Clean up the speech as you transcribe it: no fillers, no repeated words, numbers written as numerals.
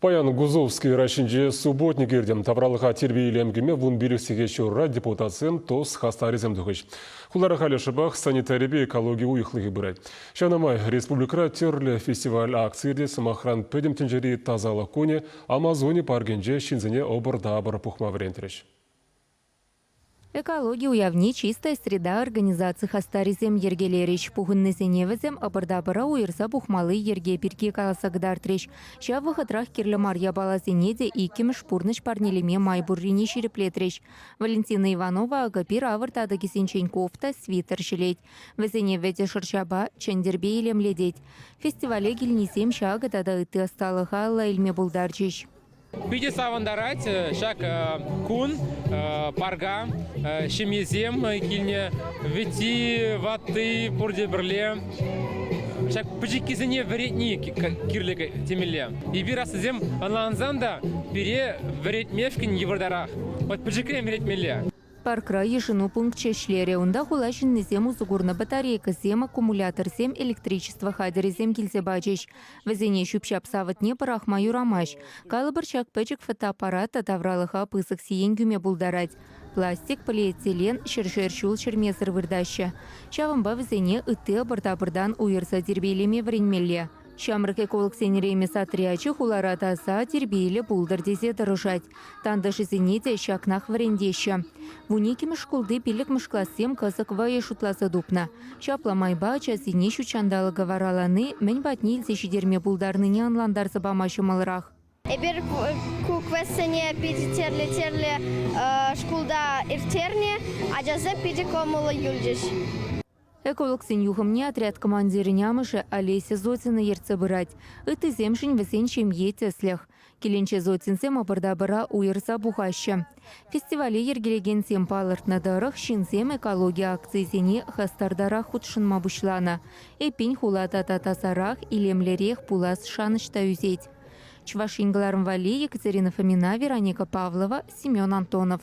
Паян Гузовский районӗнче субботник иртӗм. Тавралӑха тирпей-илем кӳме 15 сехет ҫурра депутатсем ТОС хастарӗсем тухӗҫ. Хулара халӗ шӑпах санитарипе экологи уйӑхлӑхӗ пырать. Ҫавна май республикӑра тӗрлӗ фестиваль акци иртет. Сӑмахран, Пӗтӗм тӗнчери тасалӑх кунӗ Амазони паркӗнче ҫынсене ӑпӑр-тапӑр пухма вӗрентрӗҫ. Экологи уявне «Чистая среда» организаци хастарӗсем йӗркелерӗҫ. Пухӑннисене вӗсем ӑпӑр-тапӑра уйӑрса пухмалли йӗрке пирки каласа кӑтартрӗҫ. Ҫав вӑхӑтрах кирлӗ мар япаласене те иккӗмӗш пурнӑҫ парнелеме май пуррине ҫирӗплетрӗҫ. Валентина Иванова акӑ пир-авӑр татӑкӗсенчен кофта, свитер ҫӗлет. Вӗсене вӗтӗ шӑрҫапа, чӗнтӗрпе илемлетет. Фестивале килнисем ҫакӑ тата ытти ӑсталӑха алла илме пултарчӗҫ. Питӗ савӑнтарать ҫак кун парка ҫемьесем килнӗ, вӗтти, ватти пурте пӗрле. Ҫак пӗчӗккисене вӗрентни кирлӗ темелле. Эпир аслисем ӑнлансан та пире вӗрентмешкӗн йывӑртарах. Вот пӗчӗкрен вӗрентмелле. Паркра йышӑну пункчӗ ӗҫлерӗ. Унта хула ҫыннисем усӑ курнӑ батарейкӑсем, аккумуляторсем, электричество хатӗрӗсем килсе пачӗҫ. Вӗсене ҫӳп-ҫап савӑтне пӑрахма юрамасть. Калӑпӑр, ҫак пӗчӗк фотоаппарат та тавралӑха пысӑк сиен кӳме пултарать. Пластик, полиэтилен ҫӗршер ҫул ҫӗрмесӗр выртаҫҫӗ. Ҫавӑнпа вӗсене ытти ӑпӑр-тапӑртан уйӑрса тирпейлеме вӗренмелле. Ҫамрӑк экологсен Ремес отрячӗ хулара таса, тирпейлӗ пултӑр тесе тӑрӑшать. Тантӑшӗсене те ҫакнах вӗрентеҫҫӗ. Вуниккӗмӗш шкулти пиллӗкмӗш классем кӑсӑк вӑйӑ шутласа тупнӑ. Ҫапла майпа ачасене ҫутҫанталӑка варалани мӗн патне илсе ҫитерме пултарнине ӑнлантарса пама ҫӑмӑлрах. Эпир ку квестсене питӗ тӗрлӗ-тӗрлӗ шкулта ирттернӗ. Ачасем питӗ кӑмӑллӑ юлчӗҫ. Экологсен юхӑмне отряд командирӗн амӑшӗ Олеся Зотина ертсе пырать. Ыттисемшӗн вӗсен ҫемье тӗслӗх. Килӗнче Зотинсем ӑпӑр-тапӑра уйӑрса пухаҫҫӗ. Фестивале йӗркелекенсем палӑртнӑ тӑрӑх, ҫынсем экологи акцийӗсене хастартарах хутшӑнма пуҫланӑ. Эппин, хула тата тасарах, илемлӗрех пулас шанӑҫ та ӳсет. Чӑваш Ен кӑларӑм валли Екатерина Фомина, Вероника Павлова, Семен Антонов.